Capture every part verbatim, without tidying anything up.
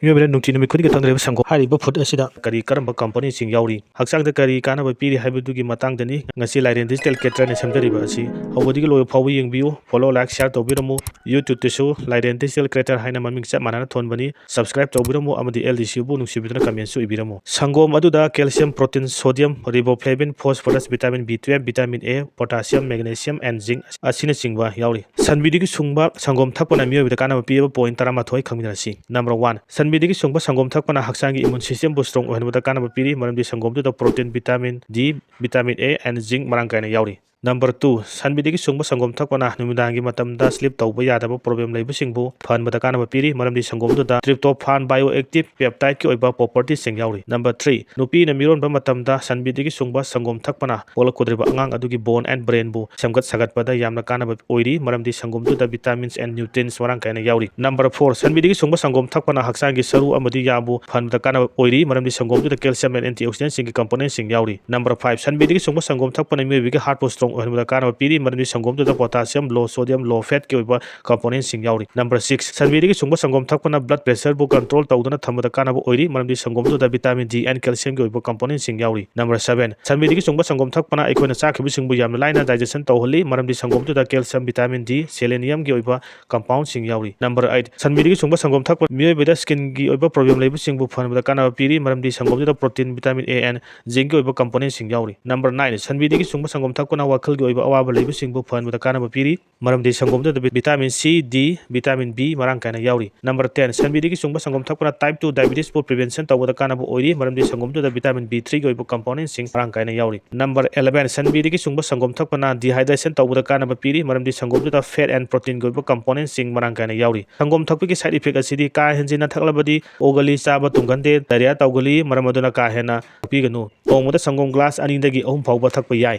ꯃꯤꯑꯣꯏꯕꯅ ꯅꯨꯡꯇꯤ ꯅꯨꯃꯤꯠ ꯈꯨꯗꯤꯡꯒꯤ ꯊꯛꯅꯔꯤꯕ ꯁꯪꯒꯣꯝ ꯍꯥꯏꯔꯤꯕ ꯐꯨꯗ ꯑꯁꯤꯗ ꯀꯔꯤ ꯀꯔꯝꯕ ꯀꯝꯄꯣꯅꯦꯟꯁꯤꯡ ꯌꯥꯎꯔꯤ, ꯍꯛꯆꯥꯡꯗ ꯀꯔꯤ ꯀꯥꯟꯅꯕ ꯄꯤꯔꯤ ꯍꯥꯏꯕꯗꯨꯒꯤ ꯃꯇꯥꯡꯗꯅꯤ ꯉꯁꯤ ꯂꯥꯏꯔꯦꯟ ꯗꯤꯖꯤꯇꯦꯜ ꯀꯦꯇꯔꯅ ꯁꯦꯝꯖꯔꯤꯕ ꯑꯁꯤ꯫ ꯍꯧꯕꯗꯒꯤ ꯂꯣꯏꯕ ꯐꯥꯎꯕ ꯌꯦꯡꯕꯤꯌꯨ꯫ Follow, like, share ꯇꯧꯕꯤꯔꯝꯃꯨ꯫ YouTube-ꯇꯁꯨ ꯂꯥꯏꯔꯦꯟ ꯗꯤꯖꯤꯇꯦꯜ ꯀꯦꯇꯔ ꯍꯥꯏꯅ ꯃꯃꯤꯡ ꯆꯞ ꯃꯥꯟꯅꯅ ꯊꯣꯟꯕꯅꯤ꯫ Subscribe ꯇꯧꯕꯤꯔꯝꯃꯨ ꯑꯃꯗꯤ L D C-ꯕꯨ ꯅꯨꯡꯁꯤꯕꯤꯗꯨꯅ comment-ꯁꯨ ꯏꯕꯤꯔꯝꯃꯨ꯫ ꯁꯪꯒꯣꯝ ꯑꯗꯨꯗ calcium, protein, sodium, riboflavin, phosphorus, vitamin B twelve, vitamin A, potassium, magnesium and zinc ꯑꯁꯤꯅꯆꯤꯡꯕ ꯌꯥꯎꯔꯤ꯫ ꯁꯟꯕꯤꯗꯒꯤ ꯁꯨꯡꯕ ꯁꯪꯒꯣꯝ ꯊꯛꯄꯅ ꯃꯤꯑꯣꯏꯕꯗ ꯀꯥꯟꯅꯕ ꯄꯤꯕ point ꯇꯔꯥꯃꯥꯊꯣꯏ ꯈꯪꯃꯤꯟꯅꯔꯁꯤ꯫ Number one, ꯁꯟꯕꯤꯗꯒꯤ ꯁꯨꯡꯕ ꯁꯪꯒꯣꯝ ꯊꯛꯄꯅ ꯍꯛꯆꯥꯡꯒꯤ immune system-ꯕꯨ strong ꯑꯣꯏꯍꯟꯕꯗ ꯀꯥꯟꯅꯕ ꯄꯤꯔꯤ, ꯃꯔꯝꯗꯤ ꯁꯪꯒꯣꯝꯗꯨꯗ protein, vitamin D, vitamin A and zinc ꯃꯔꯥꯡ ꯀꯥꯏꯅ ꯌꯥꯎꯔꯤ꯫ Number two, ꯁꯟꯕꯤꯗꯒꯤ ꯁꯨꯡꯕ ꯁꯪꯒꯣꯝ ꯊꯛꯄꯅ ꯅꯨꯃꯤꯗꯥꯡꯒꯤ ꯃꯇꯝꯗ sleep ꯇꯧꯕ ꯌꯥꯗꯕ problem ꯂꯩꯕꯁꯤꯡꯕꯨ ꯐꯍꯟꯕꯗ ꯀꯥꯟꯅꯕ ꯄꯤꯔꯤ, ꯃꯔꯝꯗꯤ ꯁꯪꯒꯣꯝꯗꯨꯗ tryptophan bioactive peptide-ꯀꯤ ꯑꯣꯏꯕ property-ꯁꯤꯡ ꯌꯥꯎꯔꯤ꯫ Number three, ꯅꯨꯄꯤꯅ ꯃꯤꯔꯣꯟꯕ ꯃꯇꯝꯗ ꯁꯟꯕꯤꯗꯒꯤ ꯁꯨꯡꯕ ꯁꯪꯒꯣꯝ ꯊꯛꯄꯅ ꯄꯣꯛꯂꯛꯀꯗꯧꯔꯤꯕ ꯑꯉꯥꯡ ꯑꯗꯨꯒꯤ bone and brain-ꯕꯨ ꯁꯦꯝꯒꯠ ꯁꯥꯒꯠꯄꯗ ꯌꯥꯝꯅ ꯀꯥꯟꯅꯕ ꯑꯣꯏꯔꯤ, ꯃꯔꯝꯗꯤ ꯁꯪꯒꯣꯝꯗꯨꯗ vitamins and nutrients ꯃꯔꯥꯡ ꯀꯥꯏꯅ ꯌꯥꯎꯔꯤ꯫ Number four, ꯁꯟꯕꯤꯗꯒꯤ ꯁꯨꯡꯕ ꯁꯪꯒꯣꯝ ꯊꯛꯄꯅ ꯍꯛꯆꯥꯡꯒꯤ ꯁꯔꯨ ꯑꯃꯗꯤ ꯌꯥꯕꯨ ꯐꯍꯟꯕꯗ ꯀꯥꯟꯅꯕ ꯑꯣꯏꯔꯤ, ꯃꯔꯝꯗꯤ ꯁꯪꯒꯣꯝꯗꯨꯗ calcium and antioxidant-ꯁꯤꯡꯒꯤ component-ꯁꯤꯡ ꯌꯥꯎꯔꯤ꯫ Number five, ꯁꯟꯕꯤꯗꯒꯤ ꯁꯨꯡꯕ ꯁꯪꯒꯣꯝ ꯊꯛꯄꯅ ꯃꯤꯑꯣꯏꯕꯒꯤ heart-ꯄꯨ strong ꯑꯣꯏꯍꯟꯕꯗ ꯀꯥꯟꯅꯕ ꯄꯤꯔꯤ, ꯃꯔꯝꯗꯤ ꯁꯪꯒꯣꯝꯗꯨꯗ potassium, low sodium, low fat-ꯀꯤ ꯑꯣꯏꯕ component-ꯁꯤꯡ ꯌꯥꯎꯔꯤ꯫ Number six, ꯁꯟꯕꯤꯗꯒꯤ ꯁꯨꯡꯕ ꯁꯪꯒꯣꯝ ꯊꯛꯄꯅ blood pressure-ꯕꯨ control ꯇꯧꯗꯨꯅ ꯊꯝꯕꯗ ꯀꯥꯟꯅꯕ ꯑꯣꯏꯔꯤ, ꯃꯔꯝꯗꯤ ꯁꯪꯒꯣꯝꯗꯨꯗ vitamin D and calcium-ꯒꯤ ꯑꯣꯏꯕ component-ꯁꯤꯡ ꯌꯥꯎꯔꯤ꯫ Number seven, ꯁꯟꯕꯤꯗꯒꯤ ꯁꯨꯡꯕ ꯁꯪꯒꯣꯝ ꯊꯛꯄꯅ ꯑꯩꯈꯣꯏꯅ ꯆꯥꯈꯤꯕꯁꯤꯡꯕꯨ ꯌꯥꯝꯅ ꯂꯥꯏꯅ digestion ꯇꯧꯍꯜꯂꯤ, ꯃꯔꯝꯗꯤ ꯁꯪꯒꯣꯝꯗꯨꯗ calcium, vitamin D, selenium-ꯒꯤ ꯑꯣꯏꯕ compound-ꯁꯤꯡ ꯌꯥꯎꯔꯤ꯫ Number eight, ꯁꯟꯕꯤꯗꯒꯤ ꯁꯨꯡꯕ ꯁꯪꯒꯣꯝ ꯊꯛꯄ ꯃꯤꯑꯣꯏꯕꯗ skin-ꯒꯤ ꯑꯣꯏꯕ problem ꯂꯩꯕꯁꯤꯡꯕꯨ ꯐꯍꯟꯕꯗ ꯀꯥꯟꯅꯕ ꯄꯤꯔꯤ, ꯃꯔꯝꯗꯤ ꯁꯪꯒꯣꯝꯗꯨꯗ protein, vitamin A and zinc-ꯒꯤ ꯑꯣꯏꯕ component-ꯁꯤꯡ ꯌꯥꯎꯔꯤ꯫ Number nine, ꯁꯟꯕꯤꯗꯒꯤ ꯁꯨꯡꯕ ꯁꯪꯒꯣꯝ ꯊꯛꯄꯅ ꯋꯥꯈꯜꯒꯤ ꯑꯣꯏꯕ ꯑꯋꯥꯕ ꯂꯩꯕꯁꯤꯡꯕꯨ ꯐꯍꯟꯕꯗ ꯀꯥꯟꯅꯕ ꯄꯤꯔꯤ, ꯃꯔꯝꯗꯤ ꯁꯪꯒꯣꯝꯗꯨꯗ vitamin C, D, vitamin B ꯃꯔꯥꯡ ꯀꯥꯏꯅ ꯌꯥꯎꯔꯤ꯫ Number ten, ꯁꯟꯕꯤꯗꯒꯤ ꯁꯨꯡꯕ ꯁꯪꯒꯣꯝ ꯊꯛꯄꯅ type two diabetes-ꯄꯨ prevention ꯇꯧꯕꯗ ꯀꯥꯟꯅꯕ ꯑꯣꯏꯔꯤ, ꯃꯔꯝꯗꯤ ꯁꯪꯒꯣꯝꯗꯨꯗ vitamin B three-ꯒꯤ ꯑꯣꯏꯕ component-ꯁꯤꯡ ꯃꯔꯥꯡ ꯀꯥꯏꯅ ꯌꯥꯎꯔꯤ꯫ Number eleven, ꯁꯟꯕꯤꯗꯒꯤ ꯁꯨꯡꯕ ꯁꯪꯒꯣꯝ ꯊꯛꯄꯅ dehydration ꯇꯧꯕꯗ ꯀꯥꯟꯅꯕ ꯄꯤꯔꯤ, ꯃꯔꯝꯗꯤ ꯁꯪꯒꯣꯝꯗꯨꯗ fat and protein-ꯒꯤ ꯑꯣꯏꯕ component-ꯁꯤꯡ ꯃꯔꯥꯡ ꯀꯥꯏꯅ ꯌꯥꯎꯔꯤ꯫ ꯁꯪꯒꯣꯝ ꯊꯛꯄꯒꯤ side effect ꯑꯁꯤꯗꯤ ꯀꯥ ꯍꯦꯟꯖꯤꯟꯅ ꯊꯛꯂꯕꯗꯤ ꯑꯣꯒꯂꯤ ꯆꯥꯕ ꯇꯨꯝꯒꯟꯗꯦ, diarrhea ꯇꯧꯒꯜꯂꯤ, ꯃꯔꯝ ꯑꯗꯨꯅ ꯀꯥ ꯍꯦꯟꯅ ꯊꯛꯄꯤꯒꯅꯨ꯫ ꯅꯣꯡꯃꯗ ꯁꯪꯒꯣꯝ glass ꯑꯅꯤꯗꯒꯤ ꯑꯍꯨꯝ ꯐꯥꯎꯕ ꯊꯛꯄ ꯌꯥꯏ꯫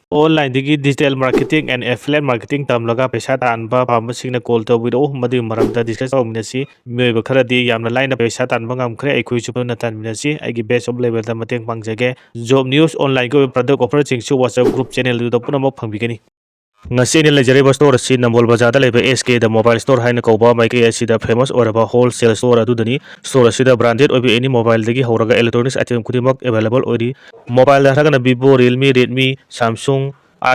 Online-ꯗꯒꯤ digital marketing and affiliate marketing ꯇꯝꯂꯒ ꯄꯩꯁꯥ ꯇꯥꯟꯕ ꯄꯥꯝꯕꯁꯤꯡꯅ call ꯇꯧꯕꯤꯔꯛꯎ, ꯃꯗꯨꯒꯤ ꯃꯔꯝꯗ discuss ꯇꯧꯃꯤꯟꯅꯁꯤ꯫ ꯃꯤꯑꯣꯏꯕ ꯈꯔꯗꯤ ꯌꯥꯝꯅ ꯂꯥꯏꯅ ꯄꯩꯁꯥ ꯇꯥꯟꯕ ꯉꯝꯈ꯭ꯔꯦ, ꯑꯩꯈꯣꯏꯁꯨ ꯄꯨꯟꯅ ꯇꯥꯟꯃꯤꯟꯅꯁꯤ꯫ ꯑꯩꯒꯤ best of level-ꯗ ꯃꯇꯦꯡ ꯄꯥꯡꯖꯒꯦ꯫ Job news, online-ꯒꯤ ꯑꯣꯏꯕ product offer-ꯁꯤꯡꯁꯨ WhatsApp group channel-ꯗꯨꯗ ꯄꯨꯝꯅꯃꯛ ꯐꯪꯕꯤꯒꯅꯤ꯫ ꯉꯁꯤ ꯑꯩꯅ ꯂꯩꯖꯔꯤꯕ store ꯑꯁꯤ ꯅꯝꯕꯣꯜ ꯕꯖꯥꯔꯗ ꯂꯩꯕ S K The Mobile Store ꯍꯥꯏꯅ ꯀꯧꯕ ꯃꯥꯏꯀꯩ ꯑꯁꯤꯗ famous ꯑꯣꯏꯔꯕ wholesale store ꯑꯗꯨꯗꯅꯤ꯫ Store ꯑꯁꯤꯗ branded ꯑꯣꯏꯕ any mobileꯗꯒꯤ ꯍꯧꯔꯒ electronics item ꯈꯨꯗꯤꯡꯃꯛ available ꯑꯣꯏꯔꯤ꯫ Mobileꯗ ꯍꯥꯏꯔꯒꯅ Vivo, Realme, Redmi, Samsung,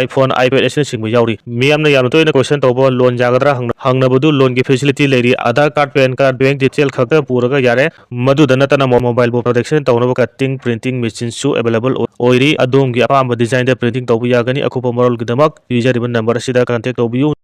iPhone, iPad ꯑꯁꯤꯅꯆꯤꯡꯕ ꯌꯥꯎꯔꯤ꯫ ꯃꯤꯌꯥꯝꯅ ꯌꯥꯝꯅ ꯇꯣꯏꯅ question ꯇꯧꯕ loan ꯌꯥꯒꯗ꯭ꯔꯥ ꯍꯪꯅ-, ꯍꯪꯅꯕꯗꯨ loanꯒꯤ facility ꯂꯩꯔꯤ꯫ Aadhaar card, PAN card, bank detail ꯈꯛꯇ ꯄꯨꯔꯒ ꯌꯥꯔꯦ꯫ ꯃꯗꯨꯗ ꯅꯠꯇꯅ mo-, mobileꯕꯨ protection ꯇꯧꯅꯕ cutting, printing machineꯁꯨ available ꯑꯣꯏ-, ꯑꯣꯏꯔꯤ꯫ ꯑꯗꯣꯝꯒꯤ ꯑꯄꯥꯝꯕ designꯗ printing ꯇꯧꯕ ꯌꯥꯒꯅꯤ꯫ ꯑꯀꯨꯞꯄ ꯃꯔꯣꯜꯒꯤꯗꯃꯛ ꯄꯤꯖꯔꯤꯕ number ꯑꯁꯤꯗ contact ꯇꯧꯕꯤꯌꯨ꯫